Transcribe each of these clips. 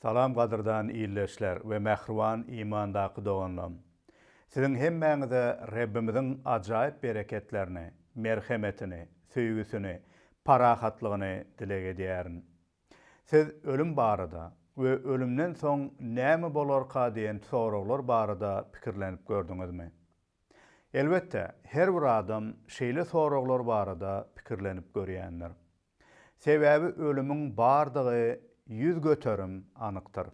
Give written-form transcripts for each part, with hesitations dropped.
Salam gadyrdan ildeşler we mähriban imandaky doganlam. Siziň hemmäňize Rebbimiziň ajaýyp bereketlerini, merhemetini, söýgüsini, parahatlygyny dileg edýärin. Siz ölüm barada we ölümden soň näme bolarka diýen soraglar barada pikirlenip gördüňizmi? Elbetde, her bir adam şeýle soraglar barada pikirlenip görýändir. Sebäbi ölümiň bardygy 100% anykdyr.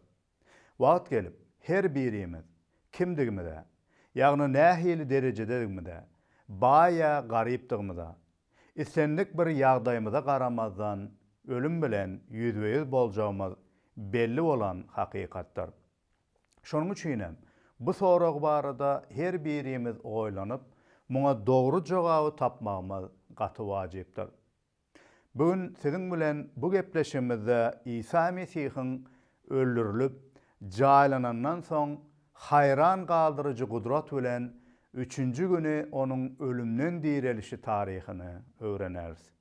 Wagt gelip, her birimiz kimdigimize, ýagny nähili derejededigimize, baý ýa garypdygymyza, islendik bir ýagdaýymyza garamazdan ölüm bilen ýüzbe-ýüz boljagymyz belli bolan hakykatdyr. Şonuň üçinem bu sorag barada her birimiz oýlanyp, muňa dogry jogaby tapmagymyz gaty wajypdyr. Bu gün siziň bilen bu gepleşigimizde Isa Mesihiň öldürilip, jaýlanandan soň haýran galdyryjy gudrat bilen üçünji güni Onuň ölümden direlişi taryhyny öwreneris.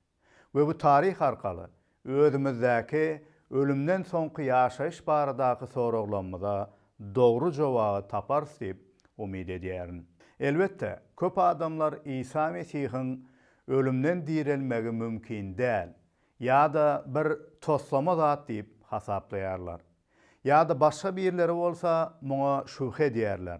We bu taryh arkaly özümizdäki ölümden soňky ýaşaýyş baradaky soraglarymyza dogry jogaby taparys diýip umyt edýärin. Elbetde, köp adamlar Isa Mesihiň ölümden direlmegi mümkin däl ýa-da bir toslama zat diýip hasaplaýarlar. Ýa-da başga birleri bolsa muňa şübhe edýärler.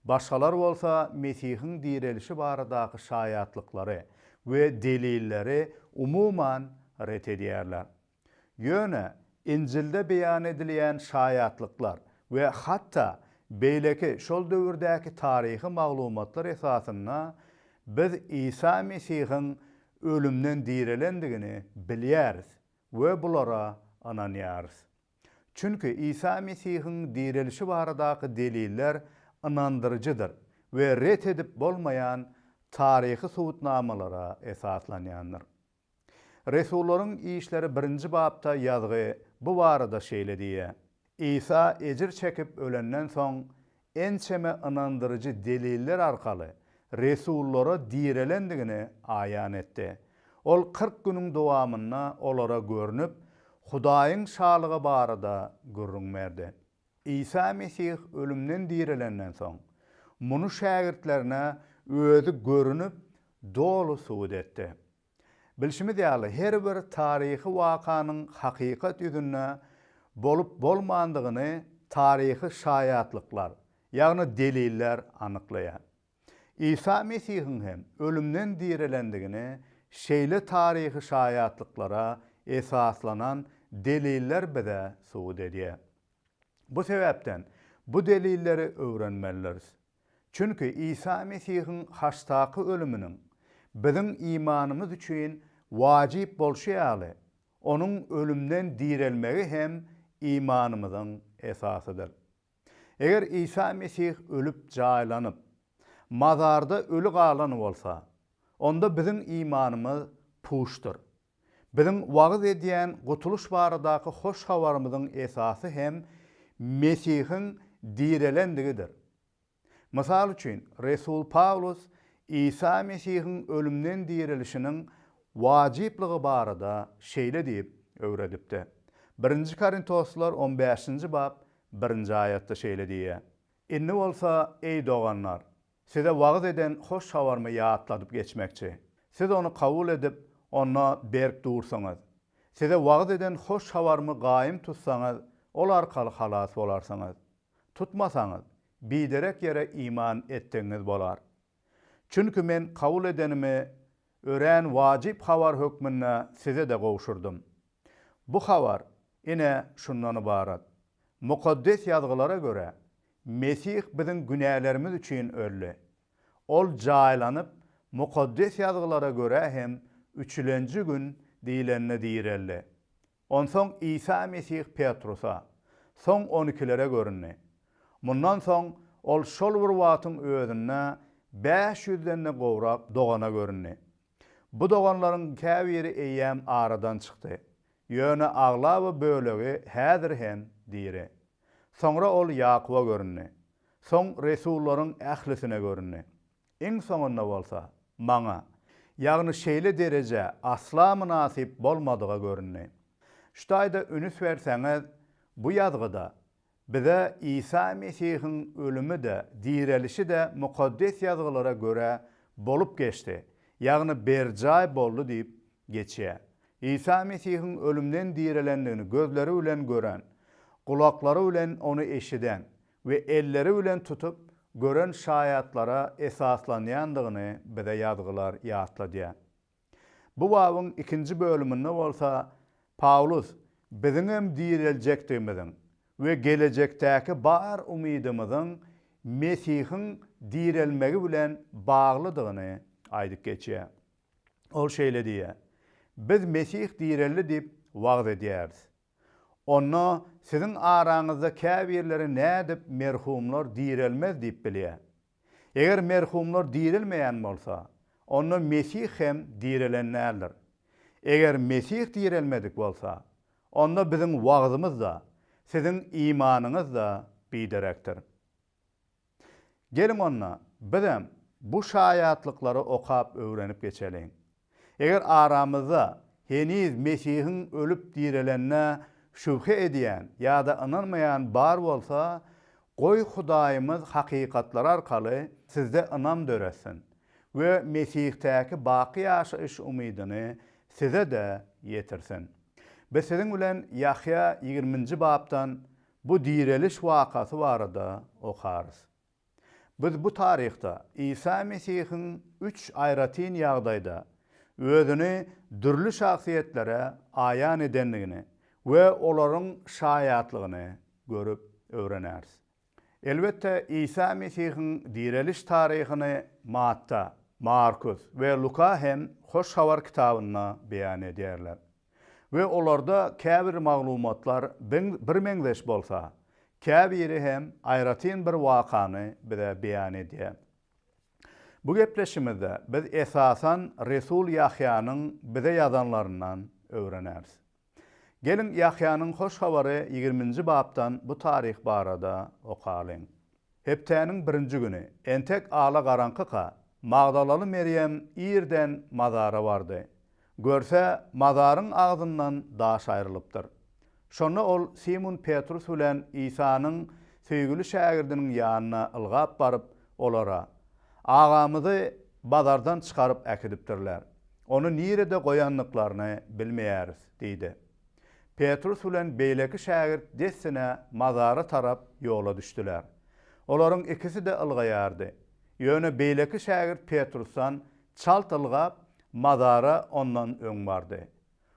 Başgalar bolsa Mesihiň direlişi baradaky şaýatlyklary we delilleri umuman ret edýärler. Ýöne Injilde beýan edilýän şaýatlyklar we hatda beýleki şol döwürdäki taryhy maglumatlar esasynda biz Isa Mesihiň ölümden direlendigini bilýäris we bulara ynanýarys. Çünki Isa Mesihiň direlişi baradaky deliller ynandyryjydyr we ret edip bolmaýan taryhy subutnamalara esaslanýandyr. Resullaryň işleri birinji bapda ýazgy bu barada şeýle diýýär, Isa ejir çekip ölenden soň, ençeme ynandyryjy deliller arkaly resullara direlendigini aýan etdi. Ol 40 günüň dowamynda olara görnüp, Hudaýyň Şalygy barada gürrüň berdi. Isa Mesih ölümden direlenden soň, muny şägirtlerine özi görünip, doly subut etdi. Bilşimiz ýaly, her bir taryhy wakanyň hakykat ýüzünde bolup-bolmandygyny taryhy şaýatlyklar, ýagny deliller anyklaýar. Isa Mesihiň hem ölümden direlendigini şeýle taryhy şaýatlyklara esaslanan deliller bize subut edýär. Bu sebäpden bu delilleri öwrenmelidiris. Çünki Isa Mesihiň haçdaky ölüminiň biziň imanymyz üçin wajyp bolşy ýaly, Onuň ölümden direlmegi hem imanymyzyň esasydyr. Eger Isa Mesih ölüp jaýlanyp, mazarda öli galan bolsa, onda biziň imanymyz puçdur. Biziň wagyz edýän gutulyş baradaky hoş habarymyzyň esasy hem Mesihiň direlendigidir. Mysal üçin, resul Pawlus Isa Mesihiň ölümden direlişiniň wajyplygy barada şeýle diýip öwredipdi. Birinji Korintoslylar on bäşinji bap birinji aýatda şeýle diýýär, Indi bolsa, eý doganlar, size wagyz eden hoş habarymy ýatladyp geçmekçi. Siz ony kabul edip, onda berk dursuňyz. Size wagyz eden hoş habarymy gaýym tutsaňyz, ol arkaly halas bolarsyňyz. Tutmasaňyz, biderek ýere iman etdigiňiz bolar. Çünki men kabul edenimi örän wajyp habar hökmünde size-de gowşurdym. Bu habar, ine, şundan ybarat, Mukaddes Ýazgylara görä, Mesih biziň günälerimiz üçin öldi. Ol jaýlanyp, Mukaddes Ýazgylara görä hem üçülenji gün diýlende direldi. Onsoň Isa Mesih Petrusa, soň on ikilere göründi. Mundan soň ol şol bir wagtyň özünde bäş ýüzden-de gowrak dogana göründi. Bu doganlaryň käbiri eýýäm aradan çykdy, ýöne aglaba bölegi häzir hem diri. Soňra ol Ýakuba göründi. Soň resullaryň ählisine göründi. Iň soňunda bolsa, maňa, ýagny şeýle derejä asla mynasyp bolmadyga göründi. Şu taýda ünüs berseňiz, Bu ýazgyda bize Isa Mesihiň ölümi-de, direlişi-de Mukaddes Ýazgylara görä bolup geçdi, ýagny berjaý boldy diýip geçýär. Isa Mesihiň ölümden direlendigini gözleri bilen gören, gulaklary bilen Ony eşiden we elleri bilen tutup gören şaýatlara esaslanýandygyny bize Ýazgylar ýatladýar. Bu babyň ikinji bölüminde bolsa Pawlus biziňem direljekdigimiziň we gelejekdäki bar umydymyzyň Mesihiň direlmegi bilen baglydygyny aýdyp geçýär. Ol şeýle diýýär, Biz Mesih direldi diýip wagyz edýäris. Onda siziň araňyzda käbirleri nädip merhumlar direlmez diýip bilýär? Eger merhumlar direlmeýän bolsa, onda Mesih hem direlen däldir. Eger Mesih direlmedik bolsa, onda biziň wagyzymyz-da, siziň imanyňyz-da biderekdir. Geliň onda, bizem bu şaýatlyklary okap öwrenip geçeliň. Eger aramyzda heniz Mesihiň ölüp direlenine şübhe edýän ýa-da ynanmaýan bar bolsa, goý Hudaýymyz hakykatlary arkaly sizde ynam döretsin we Mesihdäki baky ýaşaýyş umydyny size-de ýetirsin. Biz siziň bilen Ýahýa ýigriminji bapdan Bu direliş wakasy barada okarys. Biz bu taryhda Isa Mesihiň üç aýratyn ýagdaýda Özüni dürli şahsyýetlere aýan edendigini we olaryň şaýatlygyny görüp öwreneris. Elbetde, Isa Mesihiň direliş taryhyny Matta, Markus we Luka hem Hoş Habar kitabynda beýan edýärler. We olarda käbir maglumatlar birmeňzeş bolsa, käbiri hem aýratyn bir wakany bize beýan edýär. Bu gepleşimizde biz esasan resul Ýahýanyň bize ýazanlaryndan öwreneris. Geliň, Ýahýanyň Hoş Habary ýigriminji bapdan bu taryh barada okalyň. Hepdäniň birinji güni, entek ala garaňkyka, magdalaly Merýem irden mazara bardy. Görse, mazaryň agzyndan daş aýrylypdyr. Şonda ol Simun Petrus bilen Isanyň söýgüli şägirdiniň ýanyna ylgap baryp, olara, Agamyzy bazardan çykaryp äkidipdirler. Ony nirede goýandyklaryny bilmeýäris diýdi. Petrus bilen beýleki şägirt dessine mazara tarap ýola düşdüler. Olaryň ikisi-de ylgaýardy. Ýöne beýleki şägirt Petrusdan çalt ylgap, mazara ondan öň bardy.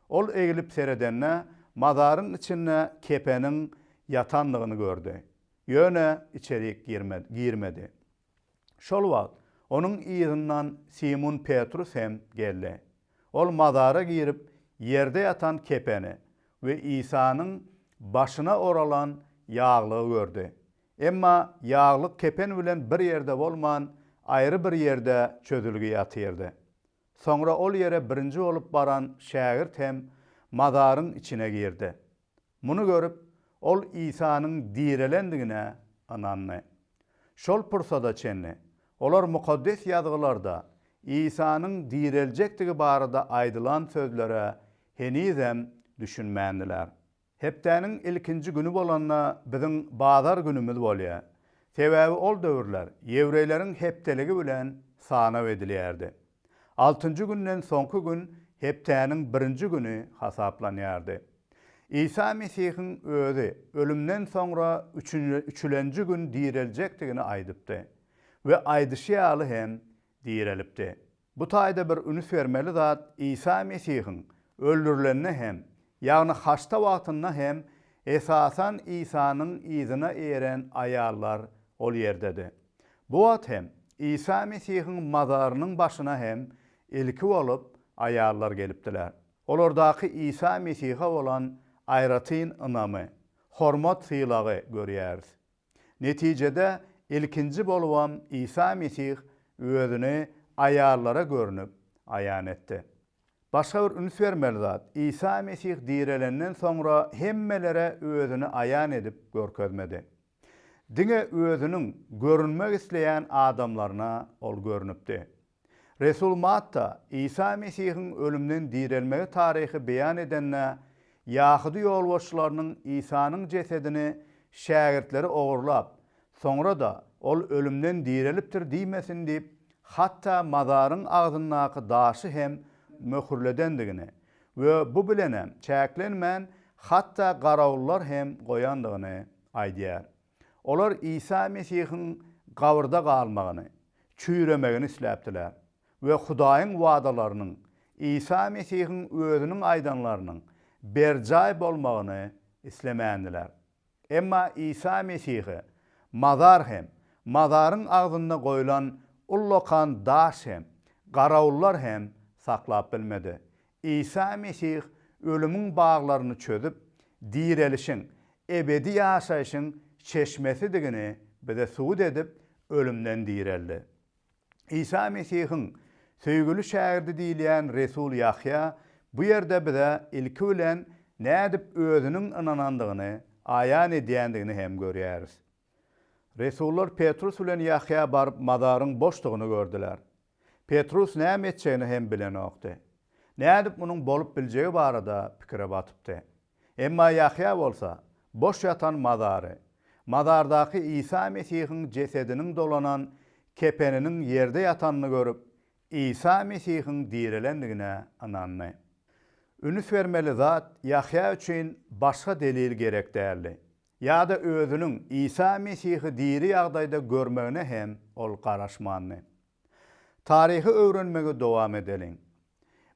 Ol eglip seredende, mazaryň içinde kepeniň ýatandygyny gördi. Ýöne içerik girmedi. Şol wagt onuň yzyndan Simun Petrus hem geldi. Ol mazara girip, ýerde ýatan kepeni we Isanyň başyna oralan ýaglygy gördi. Emma ýaglyk kepen bilen bir ýerde bolman, aýry bir ýerde çözülgi ýatyrdy. Soňra ol ýere birinji bolup baran şägirt hem mazaryň içine girdi. Muny görüp, ol Isanyň direlendigine ynandy. Şol pursada çenli olar Mukaddes Ýazgylarda Isanyň direljekdigi barada aýdylan sözlere henizem düşünmändiler. Hepdäniň ilkinji güni bolanda biziň bazar günümiz bolýar. Sebäbi ol döwürler ýewreýleriň hepdeligi bilen sanaw edilýärdi. Altynjy günden soňky gün hepdäniň birinji güni hasaplanýardy. Isa Mesihiň özi ölümden soňra üçülenji gün direljekdigini aýdypdy we aýdyşy ýaly hem direlipdi. Bu taýda bir ünüs bermeli zat Isa Mesihiň öldürilende hem, ýagny haçda wagtynda hem esasan Isanyň yzyna eren aýallar ol ýerdedi. Bu wagt hem Isa Mesihiň mazarynyň başyna hem ilki bolup aýallar gelipdiler. Olardaky Isa Mesihe bolan aýratyn ynamy, hormat-sylagy görýäris. Netijede, ilkinji bolubam Isa Mesih Özüni aýallara görnüp, aýan etdi. Başga bir üns bermeli zat, Isa Mesih direlenden soňra hemmelere Özüni aýan edip görkezmedi. Diňe Özüniň görünmek isleýän adamlaryna Ol görnüpdi. Resul Matta Isa Mesihiň ölümden direlmegi taryhy beýan edende, Ýahudy ýolbaşçylarynyň Isanyň jesedini şägirtleri ogurlap, soňra-da Ol ölümden direlipdir diýmesin diýip, hatda mazaryň agzyndaky daşy hem möhürledendigini we bu bilenem çäklenmän, hatda garawullar hem goýandygyny aýdýar. Olar Isa Mesihiň gabyrda galmagyny, çüýremegini isläpdiler we Hudaýyň wadalarynyň, Isa Mesihiň özüniň aýdanlarynyň berjaý bolmagyny islemändiler. Emma Isa Mesihi mazar hem, mazaryň agzynda goýlan ullakan daş hem, garawullar hem saklap bilmedi. Isa Mesih ölümiň baglaryny çözüp, direlişiň, ebedi ýaşaýşyň çeşmesidigini bize subut edip, ölümden direldi. Isa Mesihiň söýgüli şägirdi diýilýän resul Ýahýa bu ýerde bize ilki bilen nädip özüniň ynanandygyny aýan edýändigini hem görýäris. Resullar Petrus bilen Ýahýa baryp mazaryň boşdugyny gördüler. Petrus näme etjegini hem bilenokdy. Nädip munuň bolup biljegi barada pikire batypdy. Emma Ýahýa bolsa, boş ýatan mazary, mazardaky Isa Mesihiň jesediniň dolanan kepeniniň ýerde ýatanyny görüp, Isa Mesihiň direlendigine ynandy. Ünüs bermeli zat, Ýahýa üçin başga delil gerek däldi. Ýa-da özüniň Isa Mesihi diri ýagdaýda görmegine hem ol garaşmandy. Taryhy öwrenmegi dowam edeliň.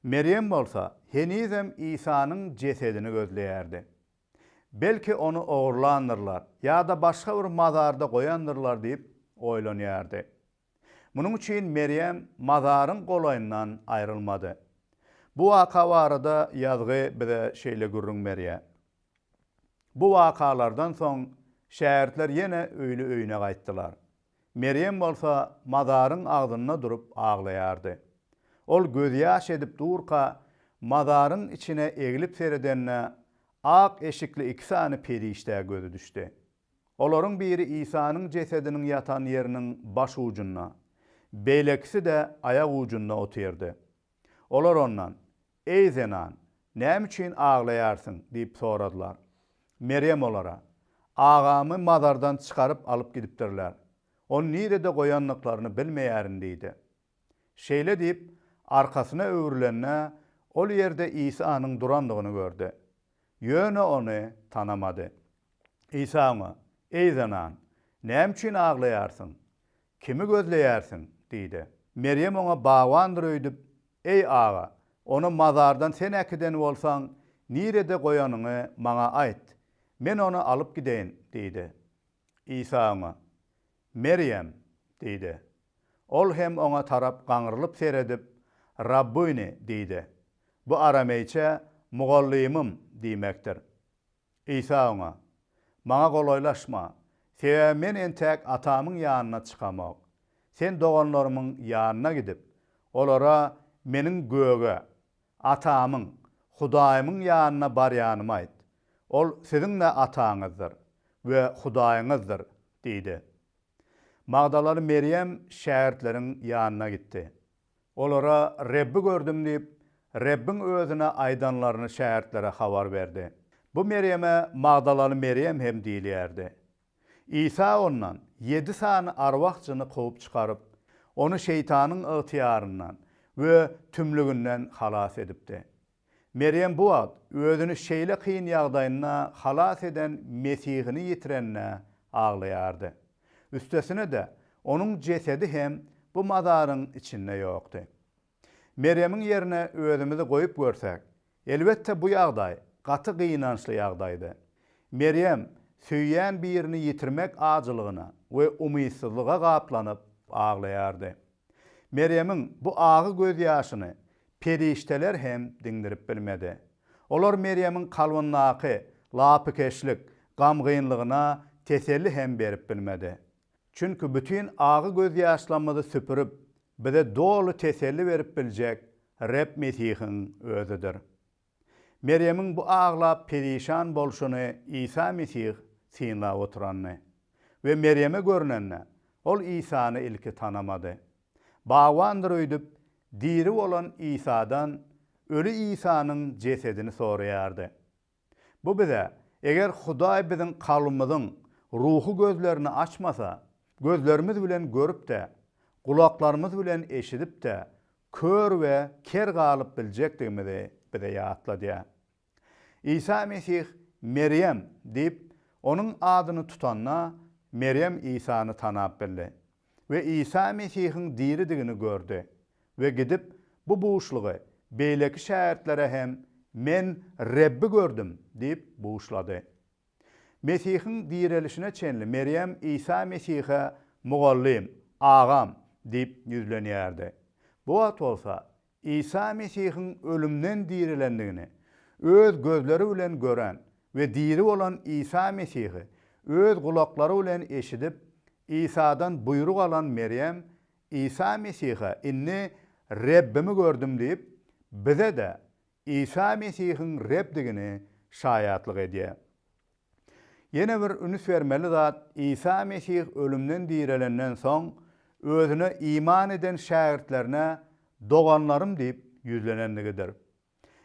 Merýem bolsa henizem Isanyň jesedini gözleýärdi. Belki ony ogurlandyrlar ýa-da başga bir mazarda goýandyrlar diýip oýlanýardy. Munuň üçin Merýem mazaryň golaýyndan aýrylmady. Bu waka barada ýazgy bize şeýle gürrüň berýär. Bu wakalardan soň şägirtler ýene öýli-öýüne gaýtdylar. Merýem bolsa mazaryň agzynda durup aglaýardy. Ol gözýaş edip durka, mazaryň içine eglip seredende, ak eşikli iki sany perişdä gözi düşdi. Olaryň biri Isanyň jesediniň ýatan ýeriniň baş ujunda, beýlekisi-de aýak ujunda otyrdy. Olar ondan, Eý zenan, näme üçin aglaýarsyň? diýip soradylar. Merýem olara, Agamy mazardan çykaryp alyp gidipdirler. Ony nirede goýandyklaryny bilmeýärin diýdi. Şeýle diýip, arkasyna öwrülende, ol ýerde Isanyň durandygyny gördi. Ýöne ony tanamady. Isa oňa, Eý zenan, näme üçin aglaýarsyň? Kimi gözleýärsiň? diýdi. Merýem oňa bagbandyr öýdüp, Eý aga, ony mazardan sen äkiden bolsaň, nirede goýanyňy maňa aýt, men ony alyp gideýin diýdi. Isa oňa, Merýem! diýdi. Ol hem oňa tarap gaňrylyp seredip, Rabbuny diýdi. Bu arameýçe Mugallymym diýmekdir. Isa oňa, Maňa golaýlaşma, sebäbi men entäk Atamyň ýanyna çykamok. Sen doganlarymyň ýanyna gidip, olara Meniň göge, Atamyň, Hudaýymyň ýanyna barýanymy aýt. Ol siziň-de Ataňyzdyr we Hudaýyňyzdyr diýdi. Magdalaly Merýem şägirtleriň ýanyna gitdi. Olara Rebbi gördüm diýip, Rebbiň özüne aýdanlaryny şägirtlere habar berdi. Bu Merýeme Magdalaly Merýem hem diýilýärdi. Isa ondan ýedi sany arwah jyny kowup çykaryp, ony şeýtanyň ygtyýaryndan we tümlüginden halas edipdi. Merýem bu wagt özüni şeýle kyn ýagdaýynda halas eden Mesihini ýitirenine aglaýardy. Üstesine-de, onuň jesedi hem bu mazaryň içinde ýokdy. Merýemiň ýerine özümizi goýup görsek, elbetde bu ýagdaý gaty gynançly ýagdaýdy. Merýem söýýän birini ýitirmek ajylygyna we umytsyzlyga gaplanyp aglaýardy. Merýemiň bu agy gözýaşyny perişdeler hem diňdirip bilmedi. Olar Merýemiň kalbyndaky lapykeçlik, gamgynlygyna teselli hem berip bilmedi. Çünki bütin agy gözýaşlarymyzy süpürip, bize doly teselli berip biljek Reb Mesihiň Özüdir. Merýemiň bu aglap perişan bolşuny Isa Mesih synlap oturandy. We Merýeme görnende, ol Isany ilki tanamady. Bagbandyr öýdüp, diri bolan Isadan öli Isanyň jesedini soraýardy. Bu bize, eger Hudaý biziň kalbymyzyň ruhy gözlerini açmasa, gözlerimiz bilen görüp-de, gulaklarymyz bilen eşidip-de, kör we ker galyp biljekdigimizi bize ýatladýar. Isa Mesih Merýem! diýip, onuň adyny tutanda, Merýem Isany tanap bildi we Isa Mesihiň diridigini gördi we gidip, bu buşlugy beýleki şägirtlere hem, Men Rebbi gördüm! diýip buşlady. Mesihiň direlişine çenli Merýem Isa Mesihe Mugallym, Agam! diýip ýüzlenýärdi. Bu wagt bolsa Isa Mesihiň ölümden direlendigini öz gözleri bilen gören we diri bolan Isa Mesihi öz gulaklary bilen eşidip, Isadan buýruk alan Merýem Isa Mesihe indi Rebbimi gördüm diýip, bize-de Isa Mesihiň Rebdigini şaýatlyk edýär. Ýene bir ünüs bermeli zat, Isa Mesih ölümden direlenden soň, özüne iman eden şägirtlerine doganlarym diýip ýüzlenendigidir.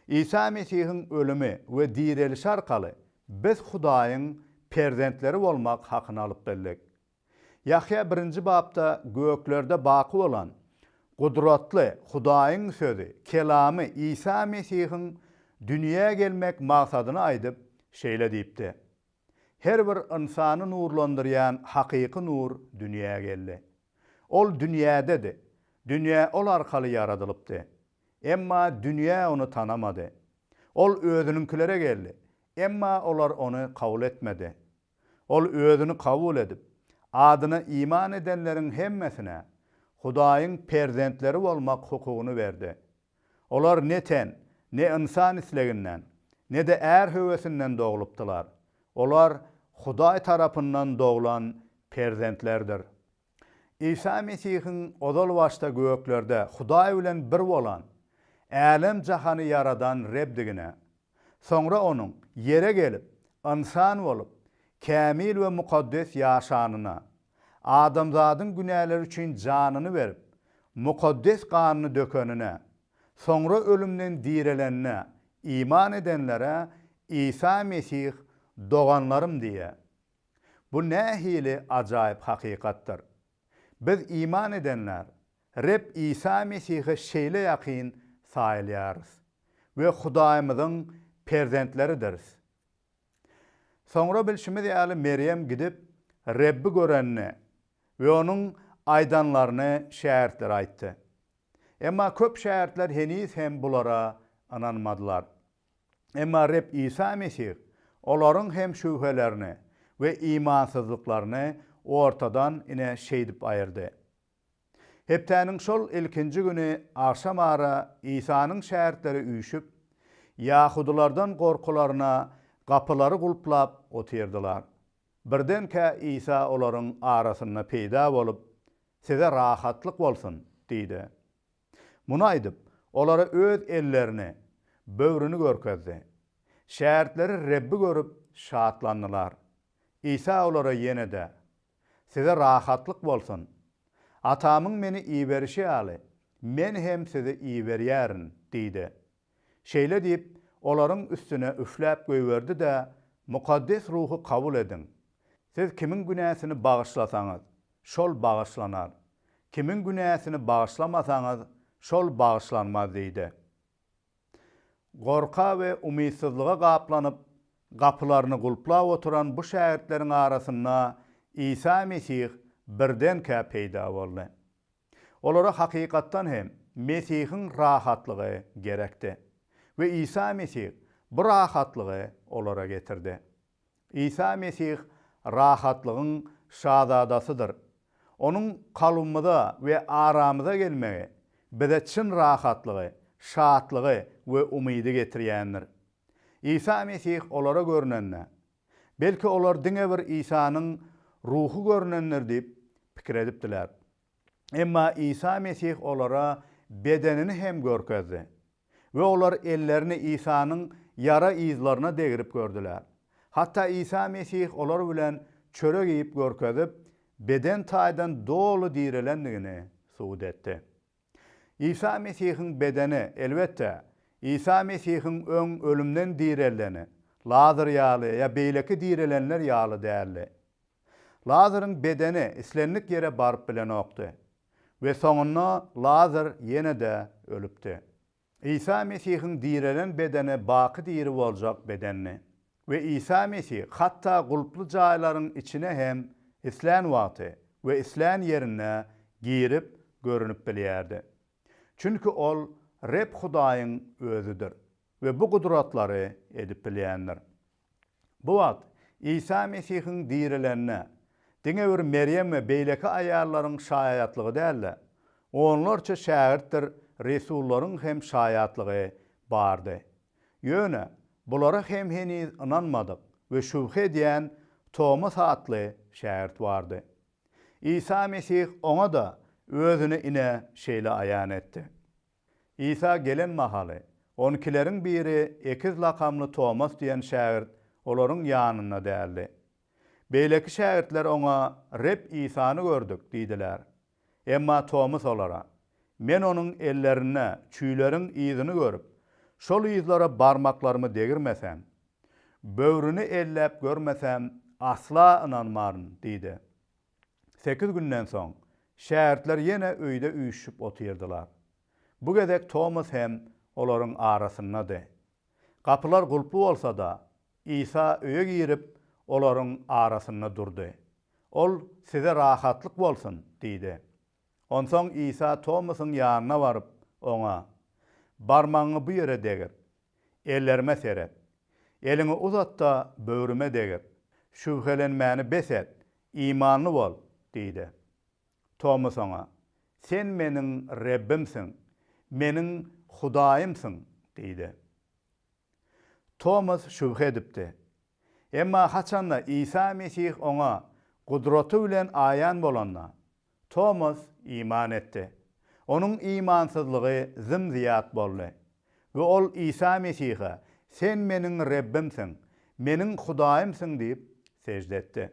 Isa Mesihiň ölümi we direlişi arkaly biz Hudaýyň perzentleri bolmak hakyny alyp bildik. Ýahýa birinji bapda göklerde baky bolan, gudratly Hudaýyň Sözi, Kelamy Isa Mesihiň dünýä gelmek maksadyny aýdyp, şeýle diýipdi, Her bir ynsany nurlandyrýan hakyky nur dünýä geldi. Ol dünýädedi, dünýä Ol arkaly ýaradylypdy. Emma dünýä Ony tanamady. Ol Özüniňkilere geldi, emma olar Ony kabul etmedi. Ol özüni kabul edip, adyna iman edenleriň hemmesine Hudaýyň perzentleri bolmak hukugyny berdi. Olar ne ten, ne ynsan isleginden, ne-de är höwesinden doglupdylar. Olar Hudaý tarapyndan doglan perzentlerdir. Isa Mesihiň ozal başda göklerde Hudaý bilen bir bolan, älem-jahany ýaradan Rebdigine, soňra Onuň ýere gelip, ynsan bolup, kämil we mukaddes ýaşanyna, adamzadyň günäleri üçin janyny berip, mukaddes ganyny dökenine, soňra ölümden direlenine iman edenlere Isa Mesih doganlarym diýýär. Bu nähili ajaýyp hakykatdyr! Biz iman edenler Reb Isa Mesihe şeýle ýakyn saýylýarys we Hudaýymyzyň perzentleridiris. Soňra bilşimiz ýaly Merýem gidip, Rebbi görenini we Onuň aýdanlaryny şägirtlere aýtdy. Emma köp şägirtler heniz hem bulara ynanmadylar. Emma Reb Isa Mesih olaryň hem şübhelerini we imansyzlyklaryny ortadan ine şeýdip aýyrdy. Hepdäniň şol ilkinji güni agşamara Isanyň şägirtleri üýşüp, ýahudylardan gorkularyna gapylary gulplap otyrdylar. Birdenkä Isa olaryň arasynda peýda bolup, Size rahatlyk bolsun! diýdi. Muny aýdyp, olara öz ellerini, böwrüni görkezdi. Şägirtleri Rebbi görüp, şatlandylar. Isa olara ýene-de, Size rahatlyk bolsun! Atamyň Meni iberişi ýaly, Men hem sizi iberýärin diýdi. Şeýle diýip, olaryň üstüne üfläp goýberdi-de, Mukaddes Ruhy kabul ediň. Siz kimiň günäsini bagyşlasaňyz, şol bagyşlanar. Kimiň günäsini bagyşlamasaňyz, şol bagyşlanmaz diýdi. Gorka we umytsyzlyga gaplanyp, gapylaryny gulplap oturan bu şägirtleriň arasynda Isa Mesih birdenkä peýda boldy. Olara hakykatdan hem Mesihiň rahatlygy gerekdi we Isa Mesih bu rahatlygy olara getirdi. Isa Mesih rahatlygyň Şazadasydyr. Onuň kalbymyza we aramyza gelmegi bize çyn rahatlygy, şatlygy we umydy getirýändir. Isa Mesih olara görnende, belki olar diňe bir Isanyň ruhy görnendir diýip pikir edipdiler. Emma Isa Mesih olara bedenini hem görkezdi. We olar ellerini Isanyň ýara yzlaryna degrip gördüler. Hatda Isa Mesih olar bilen çörek iýip görkezip, beden taýdan doly direlendigini subut etdi. Isa Mesihiň bedeni, elbetde, Isa Mesihiň öň ölümden direldeni. Lazar ýaly ýa beýleki direlenler ýaly däldi. Lazaryň bedeni islendik ýere baryp bilenokdy we soňunda Lazar ýene-de ölüpdi. Isa Mesihiň direlen bedeni baky diri boljak bedendi we Isa Mesih hatda gulply jaýlaryň içine hem islän wagty we islän ýerinde girip görünip bilýärdi. Çünki Ol Reb Hudaýyň Özüdir we bu gudratlary edip bilýändir. Bu wagt Isa Mesihiň dirilenine diňe bir Merýem we beýleki aýallaryň şaýatlygy däl-de, onlarça şägirtdir resullaryň hem şaýatlygy bardy. Ýöne bulara hem heniz ynanmadyk we şübhe edýän Tomas atly şägirt bardy. Isa Mesih oňa-da Özüni ine şeýle aýan etdi. Isa gelen mahaly, onükileriň biri Ekiz lakamly Tomas diýen şägirt olaryň ýanynda däldi. Beýleki şägirtler oňa, Reb Isany gördük diýdiler. Emma Tomus olara, Men onuň ellerinde çüýleriň yzyny görüp, şol yzlara barmaklarymy degirmesem, böwrüni elläp görmesem, asla ynanmaryn diýdi. Sekiz günden soň, şägirtler ýene öýde üýşüşip otyrdylar. Bu gezek Tomas hem olaryň arasyndady. Gapylar gulply bolsa-da, Isa öýe girip, olaryň arasynda durdy. Ol, Size rahatlyk bolsun! diýdi. Onsoň Isa Tomasyň ýanyna baryp, oňa, Barmagyňy bu ýere degir. Ellerime seret. Eliňi uzat-da, böwrüme degir. Şübhelenmäni bes et, imanly bol! diýdi. Tomas oňa, Sen meniň Rebbimsiň, meniň Hudaýymsyň! diýdi. Tomas şübhe edipdi. Emma haçanda Isa Mesih oňa gudraty bilen aýan bolanda, Tomas iman etdi. Onuň imansyzlygy zym-zyýat boldy we ol Isa Mesihe, Sen meniň Rebbimsiň, meniň Hudaýymsyň diýip sežde etdi.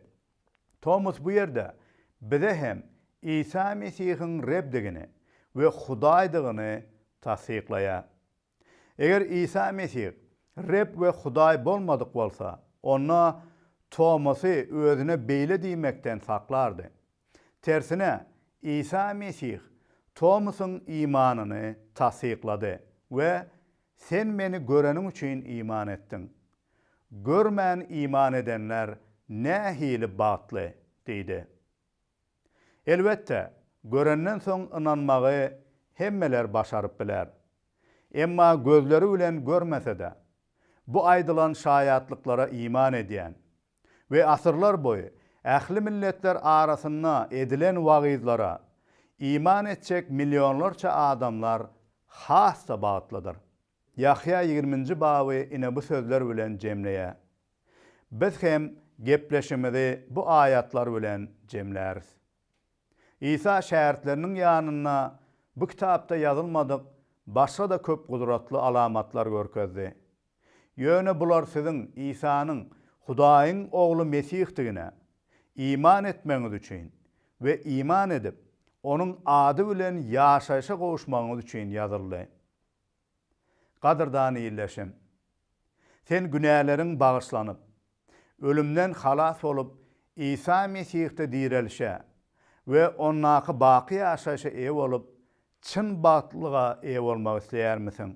Tomas bu ýerde bize hem Isa Mesihiň Rebdigini we Hudaýdygyny tassyklaýar. Eger Isa Mesih Reb we Hudaý bolmadyk bolsa, onda Tomasy özüne beýle diýmekden saklardy. Tersine, Isa Mesih Tomasyň imanyny tassyklady we, Sen Meni göreniň üçin iman etdiň. Görmän iman edenler nähili bagtly! diýdi. Elbetde, görenden soň ynanmagy hemmeler başaryp biler. Emma gözleri bilen görmese-de, bu aýdylan şaýatlyklara iman edýän we asyrlar boýy ähli milletler arasynda edilen wagyzlara iman etjek millionlarça adamlar has-da bagtlydyr. Ýahýa ýigriminji baby ine bu sözler bilen jemleýär. Biz hem gepleşimizi bu aýatlar bilen jemläris. Isa şägirtleriniň ýanynda bu kitapda ýazylmadyk başga-da köp gudratly alamatlar görkezdi. Ýöne bular siziň Isanyň Hudaýyň Ogly Mesihdigine iman etmegiňiz üçin we iman edip, Onuň ady bilen ýaşaýşa gowuşmagyňyz üçin ýazyldy. Gadyrdan ildeşim! Sen günäleriň bagyşlanyp, ölümden halas bolup, Isa Mesihde direlişe we Ondaky baky ýaşaýşa eýe bolup, çyn bagtlylyga eýe bolmak isleýärmisiň?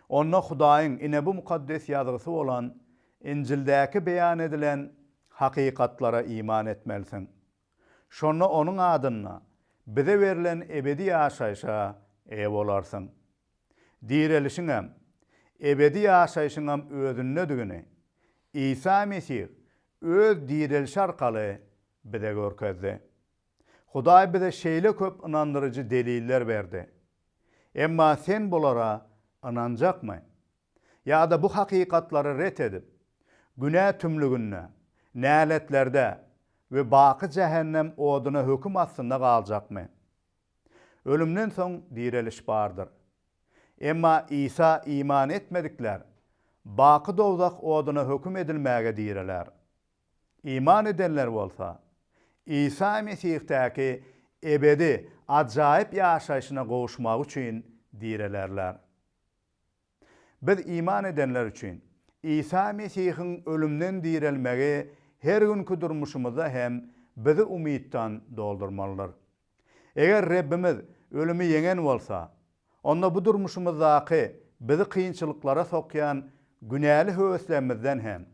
Onda Hudaýyň ine bu Mukaddes Ýazgysy bolan Injildäki beýan edilen hakykatlara iman etmelisiň. Şonda Onuň adynda bize berlen ebedi ýaşaýşa eýe bolarsyň. Direlişiňem, ebedi ýaşaýşyňam özündedigini Isa Mesih Öz direlişi arkaly bize görkezdi. Hudaý bize şeýle köp ynandyryjy deliller berdi. Emma sen bulara ynanjakmy? Ýa-da bu hakykatlary ret edip, günä tümlüginde, näletlerde we baky jähennem oduna höküm astynda galjakmy? Ölümden soň direliş bardyr. Emma Isa iman etmedikler baky dowzah oduna höküm edilmäge direler. Iman edenler bolsa, Isa Mesihdäki ebedi ajaýyp ýaşaýşyna gowuşmagy üçin direlerler. Biz iman edenler üçin. Isa Mesihiň ölümden direlmegi her günki durmuşymyzda hem bizi umytdan doldurmalydyr. Eger Rebbimiz ölümi ýeňen bolsa, onda bu durmuşymyzdaky bizi kynçylyklara sokýan günäli höweslerimizden hem,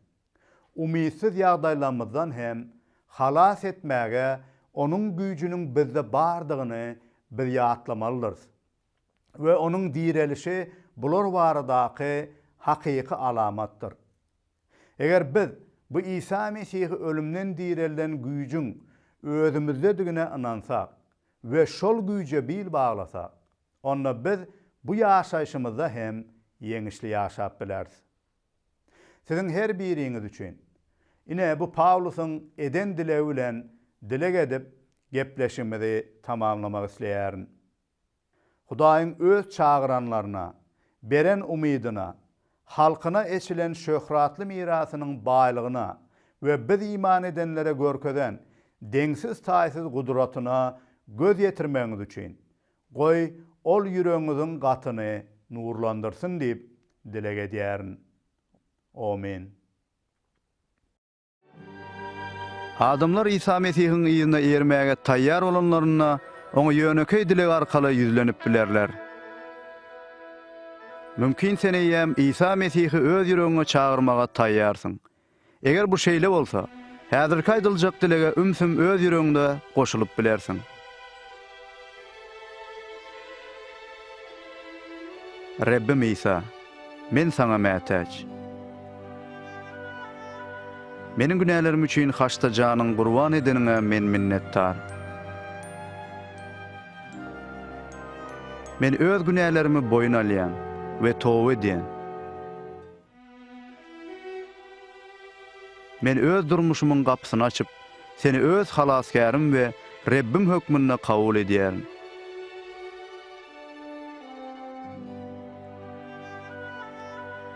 umytsyz ýagdaýlarymyzdan hem halas etmäge Onuň güýjüniň bizde bardygyny biz ýatlamalydyrys we Onuň direlişi bular baradaky hakyky alamatdyr. Eger biz bu Isa Mesihi ölümden direlden güýjüň özümizdedigine ynansak we şol güýje bil baglasak, onda biz bu ýaşaýşymyzda hem ýeňişli ýaşap bileris. Siziň her biriňiz üçin, ine, bu Pawlusyň eden dilegi bilen dileg edip, gepleşigimizi tamamlamak isleýärin. Hudaýyň Öz çagyranlaryna beren umydyna, halkyna eçilen şöhratly mirasynyň baýlygyna we biz iman edenlere görkezen deňsiz-taýsyz gudratyna göz ýetirmegiňiz üçin, goý, Ol ýüregiňiziň gatyny nurlandyrsyn diýip dileg edýärin. Omyn. Adamlar Isa Mesihiň yzyna eýermäge taýýar bolanlarynda, Oňa ýönekeý dileg arkaly ýüzlenip bilerler. Mümkin sen eýýäm Isa Mesihi öz ýüregiňe çagyrmaga taýýarsyň. Eger bu şeýle bolsa, häzirki aýdyljak dilege ümsüm öz ýüregiňde goşulyp bilersiň. Rebbim Isa, Men Saňa mätäç. Meniň günälerim üçin haçda janyňy gurban edeniňe men minnetdar. Men öz günälerimi boýun alýan we toba edýän. Men öz durmuşymyň gapysyny açyp, Seni öz Halasgärim we Rebbim hökmünde kabul edýärin.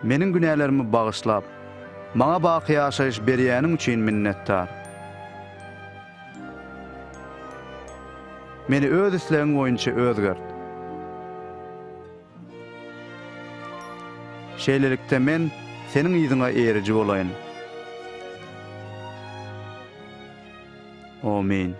Meniň günälerimi bagyşlap, maňa baky ýaşaýyş berýäniň üçin minnetdar. Meni öz islegiň boýunça özgert. Şeýlelikde men Seniň yzyňa eýeriji bolaýyn. Omyn.